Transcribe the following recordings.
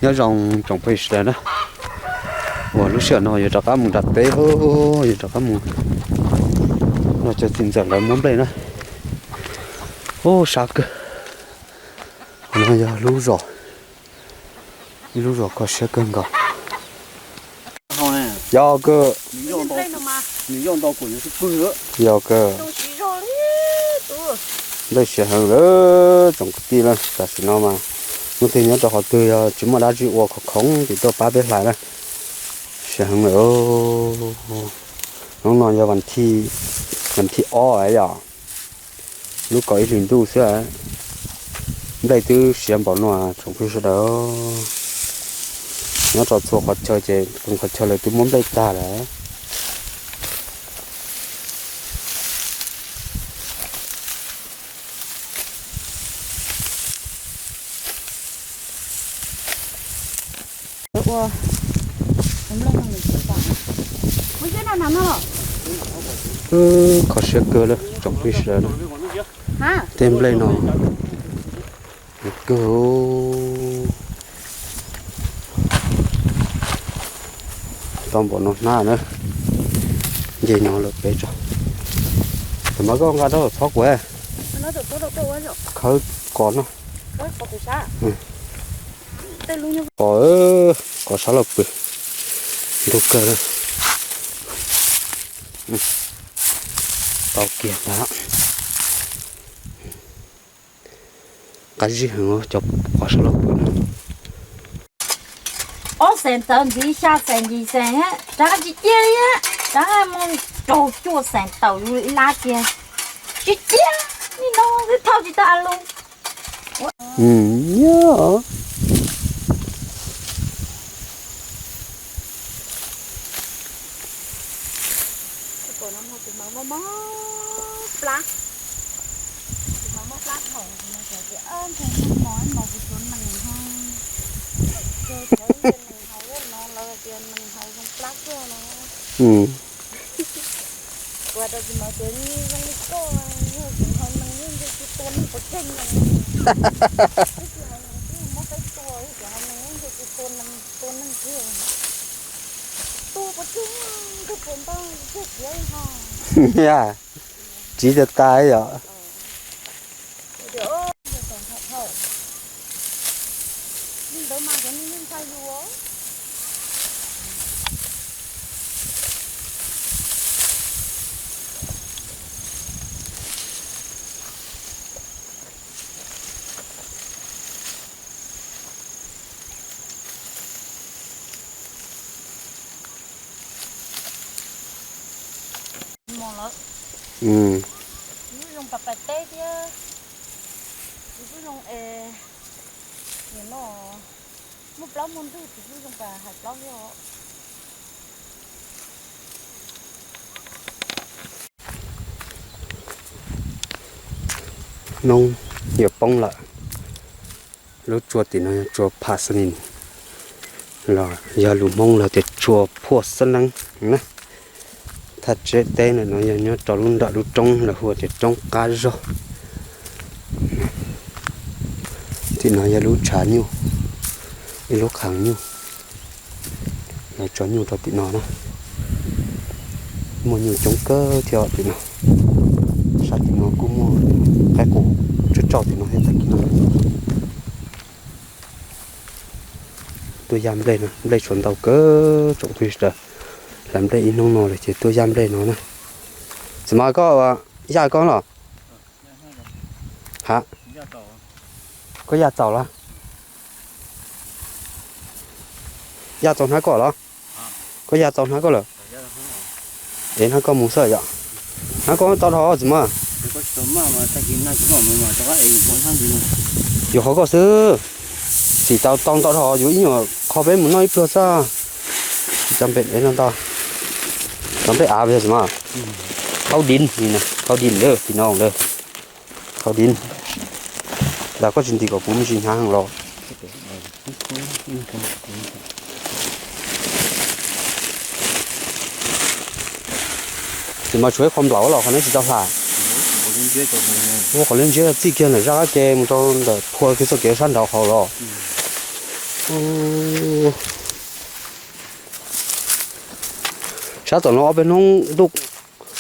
Nyob zoo tsoom phooj ywg sawv daws na, uas lub sij hawm no yuav rov qab mus nram teb, yuav rov qab mus nrog cov txiv ntxawm lawv muab nplej na. Ub, sab kawg. Qhov no yog lub zos, ib lub zos kho siab kawg nkaus. Yog kawg, yog kawg. Nplej siav heev lawm tsoom kwv tij na, tam sim no mas hnub twg nyob rau qhov twg yog tsis muaj dab tsi ua khoom khoom ces tuaj pab peb hlais na. Siav heev lawm. Hnub no yog vas thib ob yom, lub kaum ib hlis ntuj xwb, nplej twb siav npaum no tsoom phooj ywg sawv daws. Nyob rau txhua qhov chaw ces qee qhov chaw lawv twb muab nplej tag lawm. Kho siab kawg lawm tsoom phooj ywg sawv daws na. Tej nplej no kawg. Tau npaum no hnab na, nce no lawm peb tso. Tam mas koj nqa rau txhob kuv khawb kos no. Kos, kos sab laug pw ntug kawg. Tau kiag ntag. Qab zib heev cov qos sab laug pw no. Ob xees txawv ntxiv, xya xees, yim xees, rov qab tsis ciaj li, rov qab mus raug cuaj xees tawm yus ib lab tiag. Tsis ciaj, nim no twb thauj tsis tau a lus. Nyob Tsiv tas tas yom. Mus lawm. Kuv kuj zoo pas pas teb thiab. Kuv kuj zoo es, nim no muaj plaub muaj ntug, kuv kuj zoo pas hais plaub thiab os. Hnub yuav poob lawm. Lub tsua tim no yog tsua Pha Xa Nin, los yog lus Hmoob los tias tsua Phuaj Xab Neeb na. Thaj tsib teb ntawm no yog nyob rau lub nram lub roob lawv hu tias roob Qab Zog. Tim no yog lub tshav nyuj, ib lub qhov nyuj. Lawv tso nyuj rau tim no na. Muaj nyuj coob kawg thiab tim no. Sab tim no kuj muaj qaib qus tsau tsau tim no thiab tag kis no. Tuaj yaj nplej no, nplej tshuav ntau kawg tsoom phooj ywg sawv daws. Hlais nplej ib hnub no lawm ces tuaj yaj nplej no na. Txiv Maj, koj yaj koj los? Ha, koj yaj txaus los? Yaj txaus hnab koj los? Koj yaj txaus hnab koj lawm? Es hnab koj mus xwb yom. Hnab koj tau dhau txiv Maj. Yuav qhov koj xwb. Txim tau tau ntau dhau, yuav ib nyuag qho peb mus noj ib pluag xwb. Tsis tau npej no ntau. Tau npej av txiv Maj. Khau din, khau din lawm tim no lawm. Khau din. Ntawm koj tsis nti kom kuv me ntsis hnyav heev los. Txiv Maj, tshuav ib qho nplaum los qhov neb tsis tau hla. Ua qhov liab ntsiab txij kiag ntawm zaj qab ke mus rau ntawm phua kiag txoj kev sab nraud hauv los. Sab tom no ob peb hnub ntuj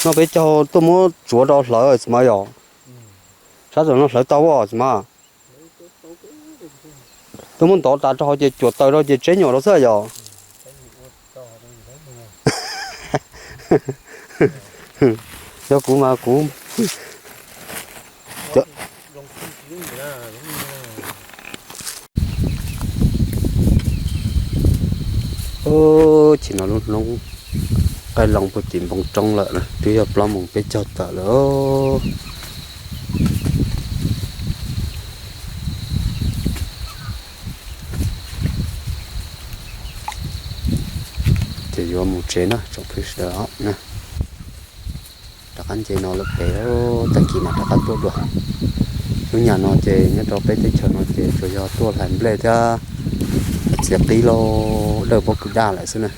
no peb caug tuaj muab tsuav rau hlawv xwb mas yog. Sab tom no hlawv tau xwb mas. Tuaj muab ntov tas rau hauv ces cuam taws rau ces tseb nyuam rau xwb yog. Yog kuv mas kuv Chim no lub hnub qaij loo puag tim npoo roob lawm na, twb yog plaub moos peb caug tawm lawm. Ces yuav mus tsev na tsoom phooj ywg sawv daws na. Rov qab nce no lawm pem, tag kis mam rov qab tuaj dua. Lub nyam no ces nyob rau peb teb chaws no ces tsuas yog tuaj hlais nplej thiab txiav qib lauj, dawj pob kws daj lawm xwb na.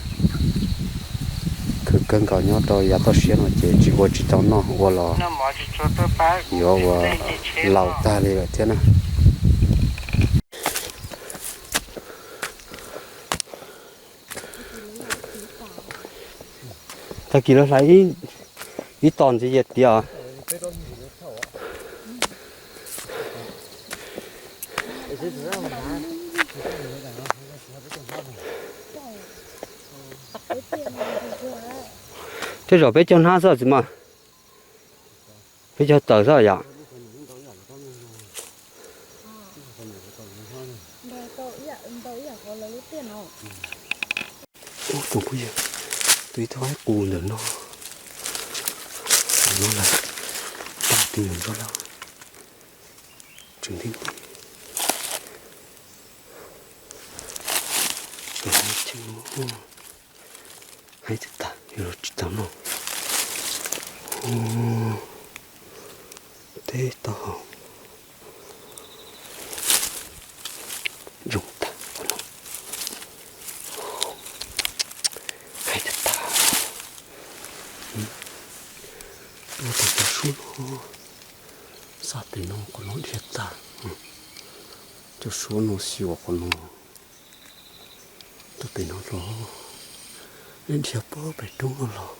Khwv kawg nkaus nyob rau yav toj siab no ces tsis ua tsis tau noj ua los yuav ua laus tag li lawm thiab na. Tag kis lawv hlais ib tog ntxiv yeej tiav. Tej zaum peb caug hnab xwb txiv mas. Peb caug tawm xwb yom. Ub, tus phooj ywg, tus ib tug haib qus ntawm no, no lawm, tau tus nyuam ntsuag lawm, tseem nti nti, tseem haib tag, yuav luag tsis tau noj. Teb taub hau zoo tag no, haib tag tag. Tuaj tau cov suab no, xaj pem no qhov no dhia tag, cov suab no xyuas qhov no. Tuaj pem no los, dhia puag pem roob no los,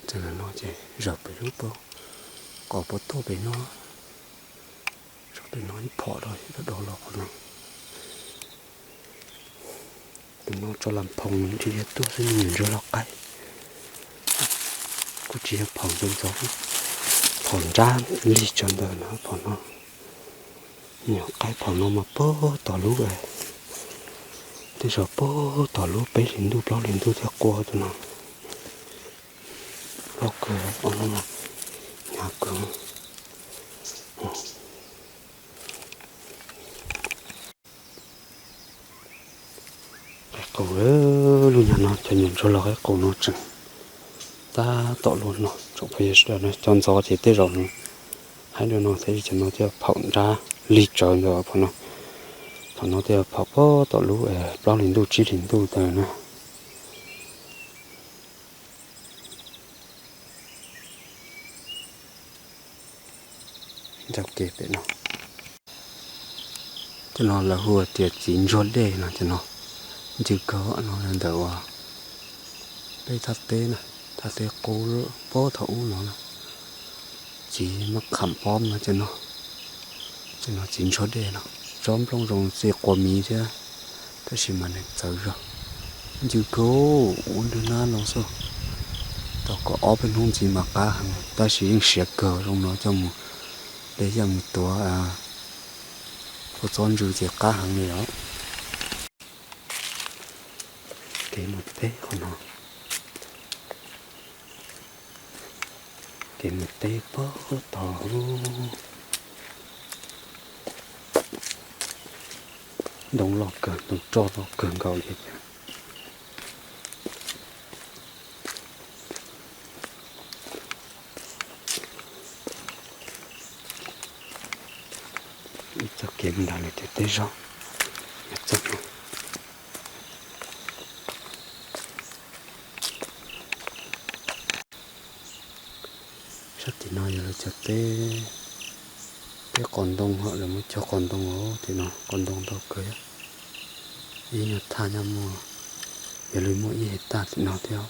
txawm no ces zaum pem lub pob, qos puas tuaj pem no, zaum pem no ib phom rau do do los qhov no. Tus no tso las phoom dhia tuaj xwb, me nyuam ntsuag loj qaib. Kuj tsis yog phaum ntxov ntxov, phaum nrab lig tsawv ntawd na phaum no. Nyuam qaib phaum no mas puag tom lub, tej zaum puag tom lub peb hlis ntuj plaub hlis ntuj thiaj qua tus no. Loj kawg, hnyav kawg. Qaib qus, lub nyam no cov nyuam ntsuag loj qaib qus no tseem tab tom luaj no tsoom phooj ywg sawv daws na. Cov ntxov ces tej zaum nws haib dua no thiab, cov no thiaj phaum nrab lig tsawv ntawd phaum no. Thaum no thiaj phaum puag tom lub plaub hlis ntuj tsib hlis ntuj ntawd na. Ntxeev kev pem no. Cov no lawv hu tias txiv ntsuag dej no, cov no ncw kawg no ntawm uas peb thaj teb na, thaj teb qub puag thaum ub no na. Txiv mab qham pob no, cov no, cov no txiv ntsuag dej no. Tsob nplooj zoo txij quav miv thiab, tab sis mas nws txawv zog. Ncw kawg, ua nrwg nab no xwb. Tau kom ob peb hnub ntxiv mas qab heev, tab sis yeej siav kawg, zoo no coj mus de coj mus tuav ua txob ntsw ces qab heev li os. Kev mus teb qhov no, kev mus teb puag tod, ntoo loj kawg, ntoo roj loj kawg nkaus li thiab. Ib txoj kev mus nram lawv cov teb zog. Sab tim no yog lawv cov teb, teb qos ntoo, lawv muab cog qos ntoo os, tim no qos ntoo ntau kawg. Ib nyuag thaj nyob muaj, yog li muaj ib hais taj tim no thiab.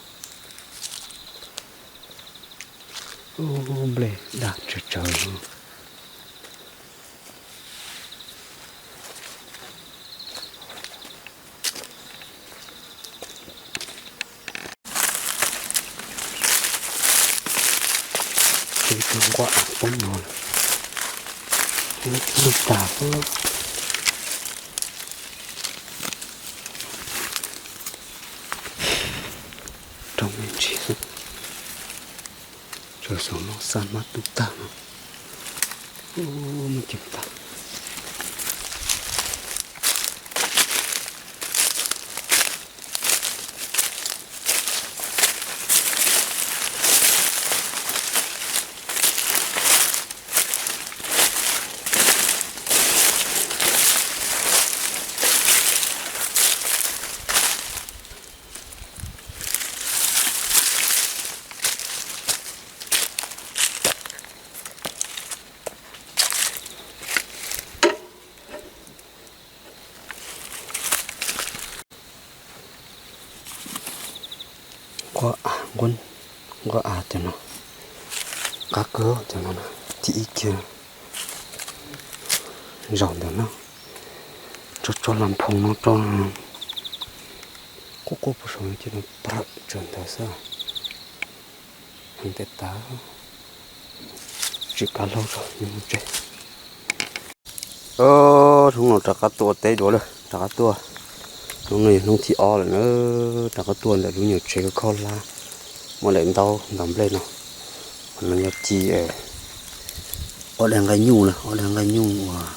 Ub, nplej daj tsawv tsawv. Tus nquab poob no, ub, tag xwb. Rau me ntsis xwb, tsuas xav noj xaj hmab tub tag no. Ub, me ceem tag. Nquab, nquab av cov no qab kawg cov no, thib ib kiag zaum ntawm no, tso tso las phoo no rau, quaj quaj puag saum no ces no pam tsawv ntawd xwb. Heev tiag tas, tsis kav hlau tso, yuav mus tsev. Hnub no rov qab tuaj teb dua lawm, rov qab tuaj. Hnub no yog hnub thib ob lawm na, rov qab tuaj ntawm lub nyuag tsev kho hlab, muaj daim ntaub ntov nplej no. Qhov no yog ci ob daim nqaij nyuj na, ob daim nqaij nyuj uas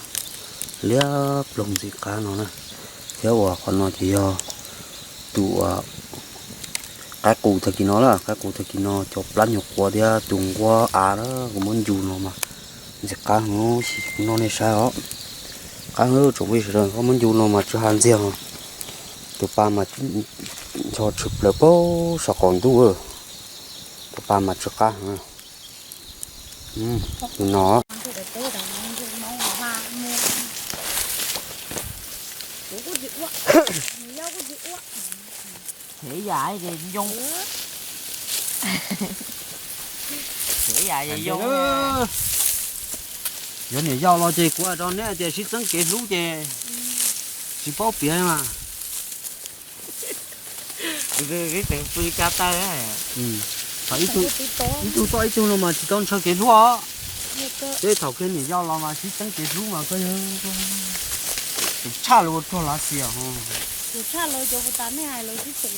liab ploog ntxim qab no na, thiab uas qhov no ces yog tus qaib qus tag kis no lawm, qaib qus tag kis no cov plab nyuag qua thiab tus nquab av na, kuv muab ncu no mas ntxim qab heev, kuv noj nej saib os. Qab heev tsoom phooj ywg sawv daws, koj muab ncu no mas tsw ha ntxiag os. Tus pa mas ncho tshwm plaws pem saum qaum ntuj, tus pa mas tsw qab heev. Tus no Ces yam ces yoo. Ces yam ces yoo. Yuav niam yau los ces kuv hais rau neb tias sib txeeb kev hlub ces tsis paub piav mas. Pw ka taw. Ib tug toj ib tug no mas tsis tau ntshaw kev hlub os. Tej thaum kiag niam yau los mas sib txeeb kev hlub mas koj yog tus tshaj lawv ua rog lav xias. Tus tshaj lawv cov puas tas nej hais lawv sib txeeb.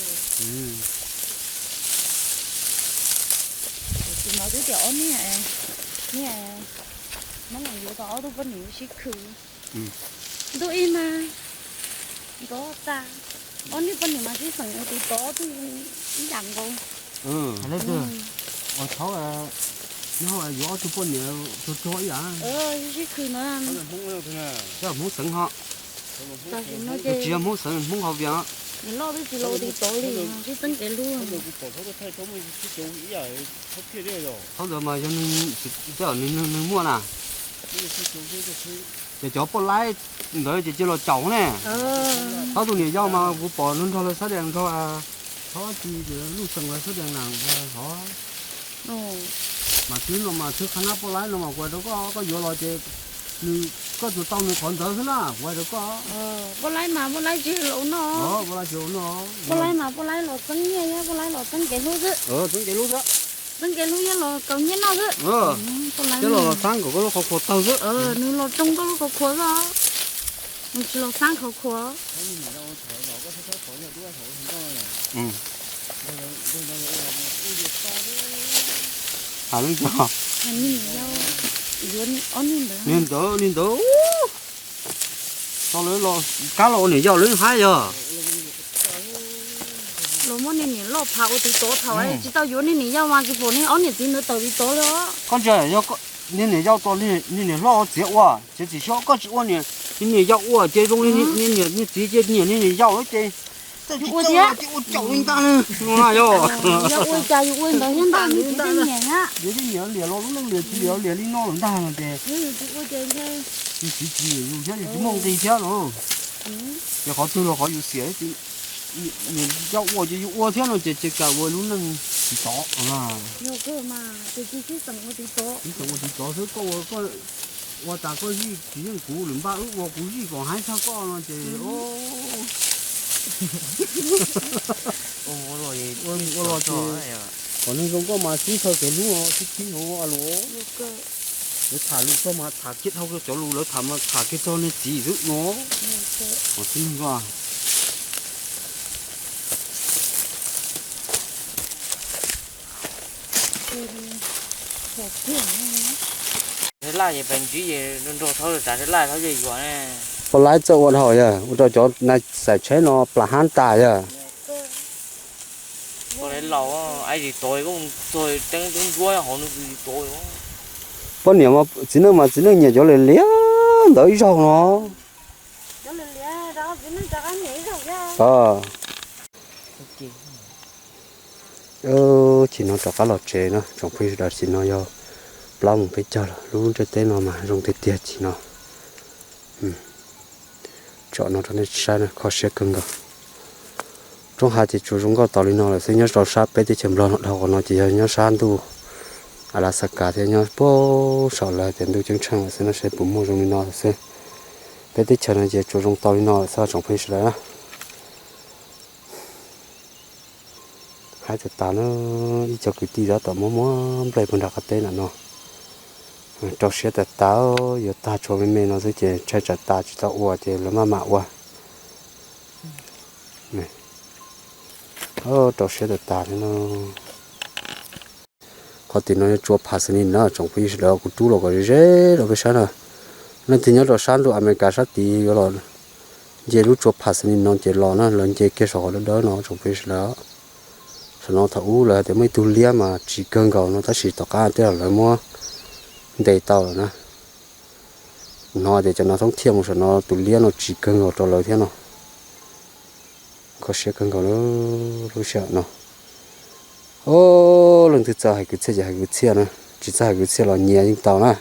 Tus no twb tias ob niag, niag Hmoob no yuav tau ob tug poj niam sib khwv. Ntuj ib mas nrov tas, ob niag poj niam mas sib xeem ua tus tod tus ib yam nkaus. Ua thaub, nyob yuav ob tug poj niam tuag tuag ib yam. Sib khwv na. Hmoob xeem ho. Tsis yog Hmoob xeem, Hmoob hauv Vias. Niam loj twb tsis los ua tus tod li, sib txeeb kev hlub. Thaub ntawd mas yog neeg muaj na. Ces cov poj laib ntawd ces cia los caum ne. Thaub tus niam yau mas kuv pom nrog lawv xab dees nrog, thaub tsis luj xeem lawv xab dees na hov. Mas twb no mas twb qhab nab poj laib no mas kuv hais rau koj, koj yuav los ces nws, koj tsuas tau nws qhov ntawd xwb na, kuv hais rau koj. Poj laib mas poj laib tsis los noj. Poj laib tsis los noj. Poj laib mas poj laib los txeeb nyiaj thiab poj laib los txeeb kev hlub xwb. Txeeb kev hlub xwb. Txeeb kev hlub thiab los kaus nyiaj noj xwb. Thiab los los xab nkaum koj lub qhov khuas tawg xwb. Nws los tsoo koj lub qhov khuas xwb. Nws tsis los xab qhov khuas. Hais li ntawd, li ntawd, tau lawv los kab los ua niam yau lawv haib yog. Los muab niag niam loj phav ua tus tod thaum tsis tau yuav niag niam yau mas tsis pom niag ob niam txiv ntawd tawm li tod li os. Koj ntsia, niag niam yau tos niag niam hlob txiav ua, txiav txim siab, koj tsis ua niam, niam yau ua ces zoo li niag niam niag txiv ces nyiam niag niam yau ces txawj tsis txawj ces ua caum li ntag. Yog ua cas yus ua li ntawd thiab ntag, yus txiv thiaj nyiam thiab. Yus thiaj nyiam liam los lub neej liam tsis liam liam li no lawm ntag no ces. Yus txiv tsis nyiam yus thiab yus tsis muaj nqis thiab los. Ces qhov twg los qhov yus xiam, nws coj ua ces yus ua thiab no ces ces kawm ua lub neej tsis tov. Tsis txeem ua tsis tov xwb, koj ua koj ua tas koj zij tsis yeej kuv, lwm npaj wb ua kuv zij kom haib tshaj koj no ces ua los ces kom neeg zoo nkauj mas sib ntshaw kev hlub sib khib no los. Lawv tham lus txog mas tham kiag dhau cov lus lawv tham mas tham kiag txog niag txiv xwb no. Txiv neeg ko. Poj laib txawj ua dhau yog ua rau cov nais xaiv tsheb no plam hab tas yog. Poj niam txiv neej mas txiv neej nyiam cov liam liam ntawd ib zaug no. Chim no rov qab los tsev na tsoom phooj ywg sawv daws, chim no yog plaub moos peb caug lawm, lub ntiaj teb no mas zoo tiag tiag chim no. Tsom no rau nej saib na, kho siab kawg nkaus. Roob hav ces tsuas zoo nkauj tau li no lawm xwb, nyob rau sab peb teb chaws Nplog no dhau qhov no ces yog nyob sab ntuj Alaska thiab nyob puag saum lawv tias ntuj ceeb tsheej lawm xwb no, saib puas muaj zoo li no lawm xwb. Peb teb chaws no ces tsuas zoo tau li no lawm xwb tsoom phooj ywg sawv daws na. Haib tas tas na, ib co kwv tij tab tom muab muab nplej puag nram qab teb ntawm no. Rau siab tas tas, yuav tag tshuav me me no xwb ces ntshai tsam tas tsis tau ua ces lawv maj mam ua. Rau siab tas tas thiab no. Qhov tim no yog tsua Pasolini na tsoom phooj ywg sawv daws, kuv rub los kom ze ze rau peb saib na. Leej twg nyob rau sab ntuj Amelikas sab tid yuav los nce lub tsua Pasolini no ces los na, lawv nce kiag saum qhov dawb dawb no tsoom phooj ywg sawv daws. Saum no thaum ub lawv hais tias muaj ib tug liab mas tsiv kawg nkaus no tab sis tom qab tej zaum lawv muab ntes tau lawm na. Hnov tias cov no thoob thiaj mus saum no tus liab no tsiv kawg nkaus rau lawv thiab no. Kho siab kawg nkaus lub sij hawm no. Leej twg txawj hais kwv txhiaj ces hais kwv txhiaj na, tsis txawj hais kwv txhiaj los nyias yeej tau na.